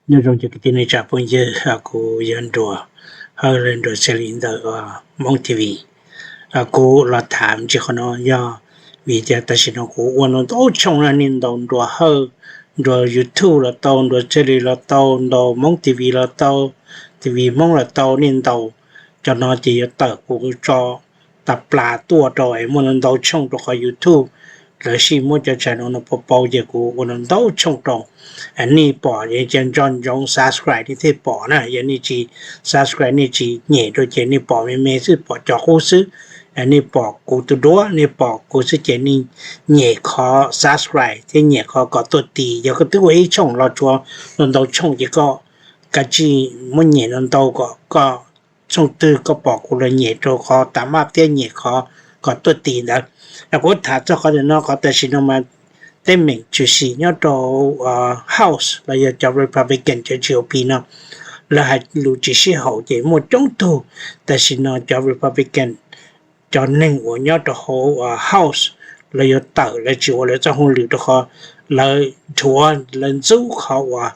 Nyob zoo cov kwv tij neej tsa phooj ywg, kuv yog Nruas Hawj los Nruas Txhiaj Lis ntawm Hmoob T V. Kuv los tham ntsis qhov no yog vim tias tam sim no kuv ua ntau ntau tshooj na, nej ntaus Nruas Hawj, Nruas YouTube los tau, Nruas Txhiaj Lis los tau, ntaus Hmoob T V los tau, T V Hmoob los tau, nej ntaus cov no ces yuav tawm kuv tso tas plas tuaj rau es muaj ntau tshooj rau qhov YouTube. Lawv sij muab cov channel no pau pau ces kuv ua ntau tshooj rau. Nej pom ces nco ntsoov subscribe nej thiaj pom na, yog nej tsis subscribe nej tsis nyem rau ces nej pom me me xwb, pom cov qub xwb. Nej pom kuv tus duab, nej pom kuv xwb ces nej nyem qhov subscribe thiab nyem qhov kom tuaj tis. Yog koj twb ua ib tshooj los tsuav ntau ntau tshooj ces koj kav tsij muab nyem ntau ntau kom koj tshooj twg koj pom kuv los nyem rau qhov tas maj thiab nyem qhov kom tuaj tis ntawd. Kuv tham txog qhov ntawm no, qhov tam sim no mas teeb meem tshwm sim nyob rau House los yog cov Republican cov G O P no, lawv hais lus tsis sib haum ces muaj coob tug. Tam sim no cov Republican cov neeg uas nyob rau hauv House lawv yuav tawm, lawv tsis ua lawv txoj hauj lwm rau qhov lawv dhuav lawv ntxub qhov uas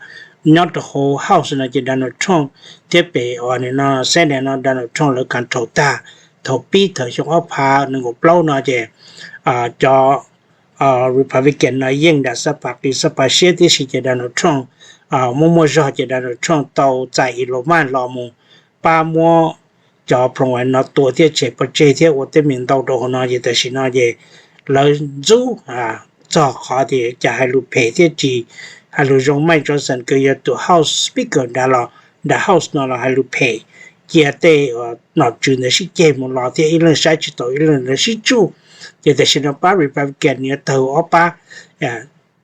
nyob rau hauv House no ces Donald Trump thiab pem uas no Senate no Donald Trump lawv control tag. Thaum pib thaum xyoo ob phav nees nkaum plaub no ces cov Republican no yeej nram xab pas qis xab pas siab tib si ces Donald Trump muaj muaj zog ces Donald Trump tau txais Elon Musk los mus pab muab cov ploos no tua thiab tshem pov tseg thiab ua teeb meem ntau rau hauv no ces tam sim no ces lawv ntxub txog qhov tias cas hais lus phem thiab tsis hais lus zoo. Mike Johnson kws yog tus House Speaker nrad los nram House no los hais lus phem, cia tej nom tswv ntawd sib ceg mus los thiab ib leeg saib tsis taus ib leeg, lawv sib tsuj. Ces tam sim no pab Republican yuav tawg ob pab,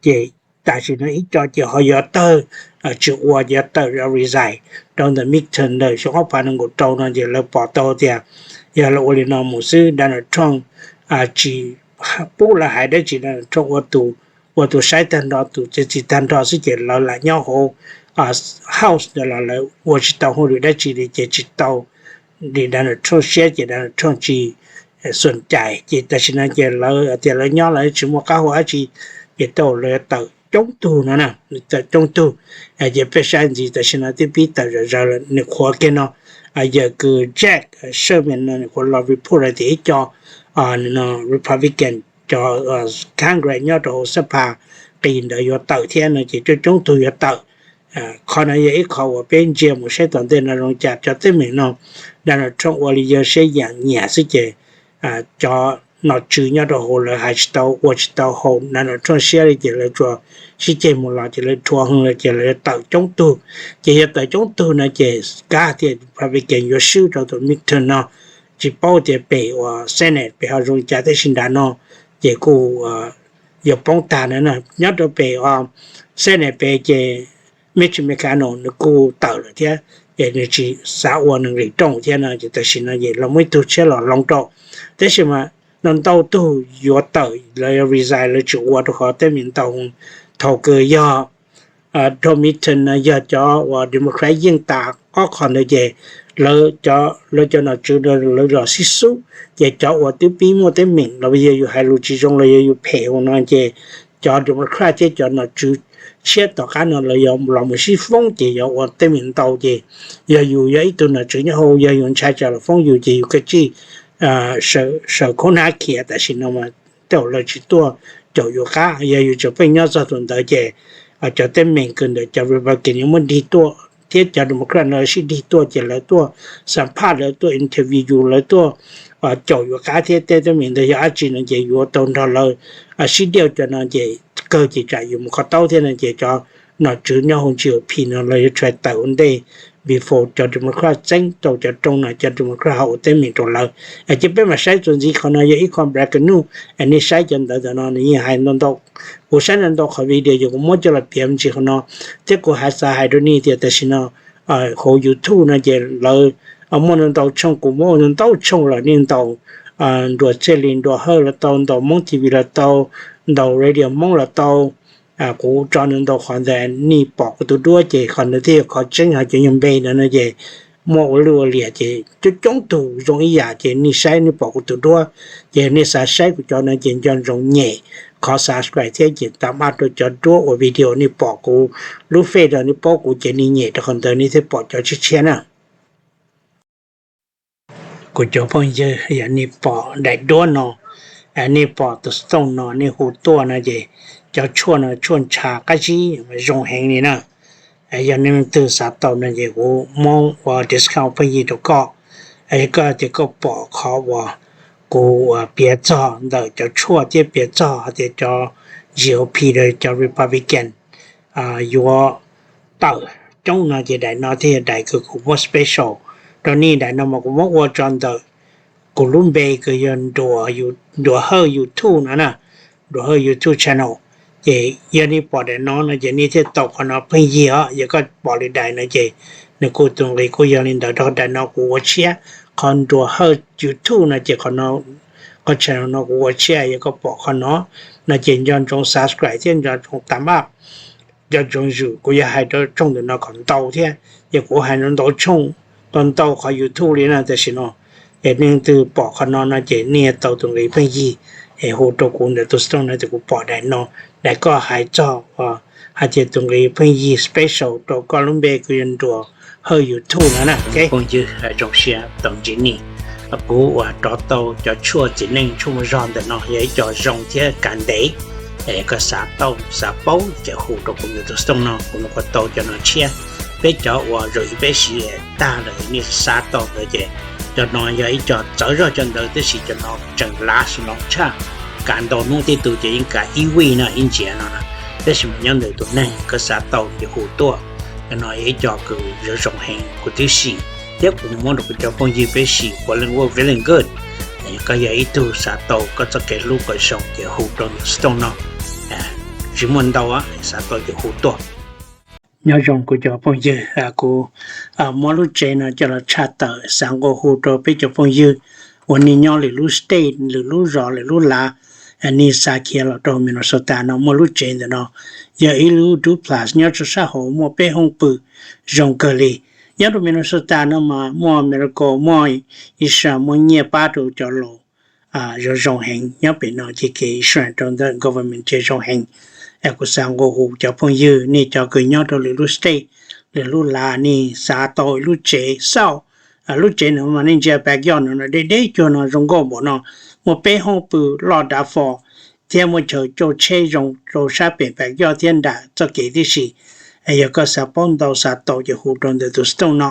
ces tam sim no ib co ces ho yuav tawg, tsis ua, yuav tawm resign rau ntawm midterm ntawm xyoo ob phav nees nkaum rau no ces lawv pom tau tias yog lawv ua li no mus xwb Donald Trump tsis pub lawv hais dab tsi, Donald Trump ua tus saib tag nrho, tus txiav txim tag nrho xwb ces lawv lam nyob hauv House ntawd los lawv ua tsis tau hauj lwm dab tsi li ces tsis tau li Donald Trump siab ces Donald Trump tsis xum cais ces tam sim no ces lawv tias lawv nyob lawv tsis muaj qab hau dab tsi ces tau lawv tawm coob tug no na, tawm coob tug. Ces peb saib ntxiv tam sim no twb pib tawm zom zaws lawm. Nws qhuav kiag no yawg kws Jack Sherman no nws qhuav los report hais tias ib co Republican cov Congress nyob rau hauv xab pas qis ntawd yuav tawm thiab no ces coob coob tug yuav tawm. Qhov no yog ib qho uas peb ntsia mus saib tom ntej no zoo cas cov teeb meem no Donald Trump ua li yog saib yam nyiam xwb ces cov nom tswv nyob rau hauv lawv hais tsis tau ua tsis tau haum Donald Trump siab li ces lawv tsuas sib ceg mus los ces lawv dhuav heev lawm ces lawv tawm coob tug. Ces yog tawm coob tug no ces kab tias Republican yuav swb rau tus midterm no. Tsis paub tias pem uas Senate pem ho zoo cas tab sis nram no ces kuj yuav poob tag na. Nyob rau pem Senate pem ces Mitch McConnell nws kuj tawm lawm thiab, ces nws tsis xav ua nws nqis rooj thiab no ces tam sim no ces los muaj ib tug tshiab los hloov rau. Tab sis mas no ntau tug yuav tawm lawv resign lawv tsis ua rau qhov teeb meem ntau. Thaum kws yog rau midterm no yog cov uas Democrat yeej tas ob qho ntawd ces lawv cov nom tswv lawv los sib xub ces cov uas twb pib muaj teeb meem los yog yus hais lus tsis zoo los yog yus phem ua no ces cov Democrat thiab cov nom tswv tshiab tom qab no lawv yuav los mus sib foob ces yuav ua teeb meem ntau ces yog yus yog ib tug nom tswv nyob hauv yog yus ntshai tsam lawv foob yus ces yus kav tsij sawv khaub hnab khiav tam sim no mas tej zaum lawv tsis tuaj caum yus qab. Yog yus tseem pheej nyob txog tus ntawd ces cov teeb meem kws ntawm cov Republican yuav muab dig tuaj thiab cov Democrat no sib dig tuaj ces lawv tuaj xam phaj, lawv tuaj interview yus, lawv tuaj caum yus qab thiab tej teeb meem ntawd yog dab tsi no ces yuav tau nrog lawv sib diaj cov no ces kawg ces tsam yus mus kho taub thiab no ces cov nom tswv nyob hauv G O P no lawv yuav tshais tawm ua ntej before cov Democrat txeeb rau cov rooj no cov Democrat ho ua teeb meem rau lawv. Ces peb mam saib txuas ntxiv qhov no yog ib qho breaking news, nej saib cov ntawd tam no nws yeej hais ntau ntau. Kuv saib ntau ntau qhov video ces kuv muab coj los piav me ntsis qhov no thiab kuv hais xav hais rau nej tias tam sim no hauv YouTube no ces lawv muaj ntau ntau tshooj, kuv muab ua ntau tshooj lawm, nej ntaus Nruas Txhiaj Lis, Nruas Hawj los tau, ntaus Hmoob T V los tau, ntaus Radio Hmoob los tau. Kuv tso ntau ntau qhov ntawd nej pom kuv tus duab ces qhov ntawd thiaj yog qhov tseeb. Ho cov nyuag npe ntawd no ces muaj ua lwj ua liam ces coob coob tug zoo ib yam ces nej saib nej pom kuv tus duab. Ces nej xav saib kuv cov no ces nco ntsoov nyem qhov subscribe thiab ces tam maj rau cov duab ua video nej pom kuv lub face rau nej paub kuv ces nej nyem rau qhov ntawd nej thiaj pom cov tshiab tshiab na. Kuv cov phooj ywg, yog nej pom daim duab no, nej pom tus stone no nej hu tuaj no ces cov tshuaj no tshuaj ntsha qab zib zoo heev li na. Yog nej leej twg xav tau no ces kuv muab ua discount pheej yig rau koj. Yog koj tias koj pom qhov uas kuv piav txog ntawm cov tshuaj thiab piav txog hais tias cov G O P rau cov Republican yuav tawm coob no ces daim no thiaj yog daim kws kuv muab special rau nej. Daim no mas kuv muab ua tso ntawm kuv lub npe kws yog Nruas Hawj YouTube no na, Nruas Hawj YouTube channel. Ces yog nej pom daim no no ces nej thiaj tau qhov no pheej yig os. Yog koj pom li daim no ces nws kuj tus nqi kuj yog li ntawd rau daim no kuv ua tshiab. Qhov Nruas Hawj YouTube no ces qhov channel no kuv ua tshiab, yog koj pom qhov no no ces nco ntsoov subscribe thiab nco ntsoov tam maj, nco ntsoov zwm. Kuv yuav hais rau tshooj ntawm no kom ntau thiab, yog kuv hais ntau tshooj, ntau ntau qhov YouTube li na tam sim no. Es nej leej twg pom qhov no no ces nej tau tus nqi pheej yig, es hu rau kuv ntawm tus stone no tias kuv pom daim no, daim koj hais txog hais tias tus nqi pheej yig special rau koj lub npe kws yog Nruas Hawj YouTube no na. Phooj ywg, zoo siab tau ntsib nej. Kuv uas rov tau cov tshuaj txiv neej tshuaj muaj zog ntawm no yog ib co zoo thiab kav ntev. Es koj xav tau xav paub ces hu rau kuv ntawm tus stone no, kuv mam li tau cov no tshiab. Peb cov uas zoo ib peb siv tag lawm nej xav tau ntawd ces cov no yog ib co txawv zog cov ntawd, tab sis cov no tseem lav sim no tshaj. Kav ntau hnub tib tug ces yeej kav ib vij no ib ntsiav no na. Tab sis mas nyob ntawm tus neeg koj xav tau ces hu tuaj. Cov no yog ib co kws zoo zoo heev kuv twb sim thiab kuv muab rau kuv cov phooj ywg peb sim ua leej ua feeling good. Koj yog ib tug xav tau koj txoj kev hlub kom zoo ces hu rau ntawm stone no. Tsis muaj ntau, xav tau ces hu tuaj. Nyob zoo kuv cov phooj ywg, kuv muab lub tsev no coj los tshaj tawm xav nqua hu rau peb cov phooj ywg uas nej nyob lwm lub state, lwm lub zos, lwm lub lav, nej xav khiav los rau Minnesota no muaj lub tsev ntawm no. Yog ib lub duplex nyob rau sab hauv, muaj peb hoob pw zoo kawg li. Nyob rau Minnesota no mas muaj medical, muaj insurance, muaj nyiaj pab rau cov laus zoo zoo heev. Nyob pem no ces kev insurance rau ntawm government ces zoo heev. Kuv xav nqua hu cov phooj ywg nej cov kws nyob rau lwm lub state, lwm lub lav, nej xav tau ib lub tsev xauj, lub tsev no mas nej ntsia backyard no deb deb cuag no zoo nkauj npaum no, muaj peb hoob pw loj dav fo thiab muaj chaw coj tsheb zoo rau sab pem backyard thiab nram txoj kev tib si. Yog koj xav paub ntau xav tau ces hu rau ntawm tus stone no.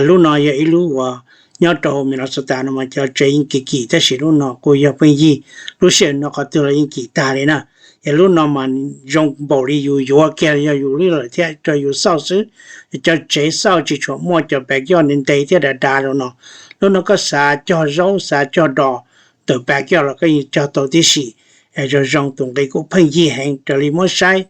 Lub no yog ib lub uas nyob rau Minnesota no mas cov tsev yeej kim kim, tab sis lub no kuj yog pheej yig, lub sij hawm no qhov twg los yeej kim tag li na. Es lub no mas zoo npaum li yus yuav kiag yog yus li lawm thiab rau yus xauj xwb. Cov tsev xauj tsis tshua muaj cov backyard ntev ntev thiab dav dav rau no. Lub no koj xav cog zaub xav cog dos ntawm backyard los koj yeej cog tau tib si. Zoo zoo, tus nqi kuj pheej yig heev raws li muab saib.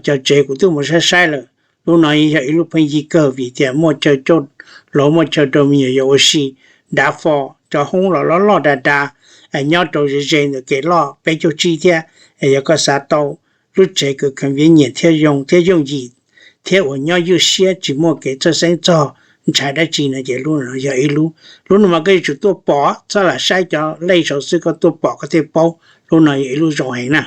Cov tsev kuv twb mus saib saib lawm, lub no yog ib lub pheej yig kawg vim tias muaj chaw coj laus, muaj chaw rau me nyuam yaus ua si, dav fo, cov hoob los loj loj dav dav, nyob rau ze ze ntawm kev loj peb caug tsib thiab. Yog koj xav tau lub tsev kws convenient thiab zoo thiab yooj yim thiab uas nyob ywj siab tsis muaj kev txhawj xeeb txog ntshai dab tsi no ces lub no yog ib lub. Lub no mas koj yuav tsum tuaj pom, txhob lam saib cov lej saud xwb, koj tuaj pom koj thiaj paub. Lub no yog ib lub zoo heev na.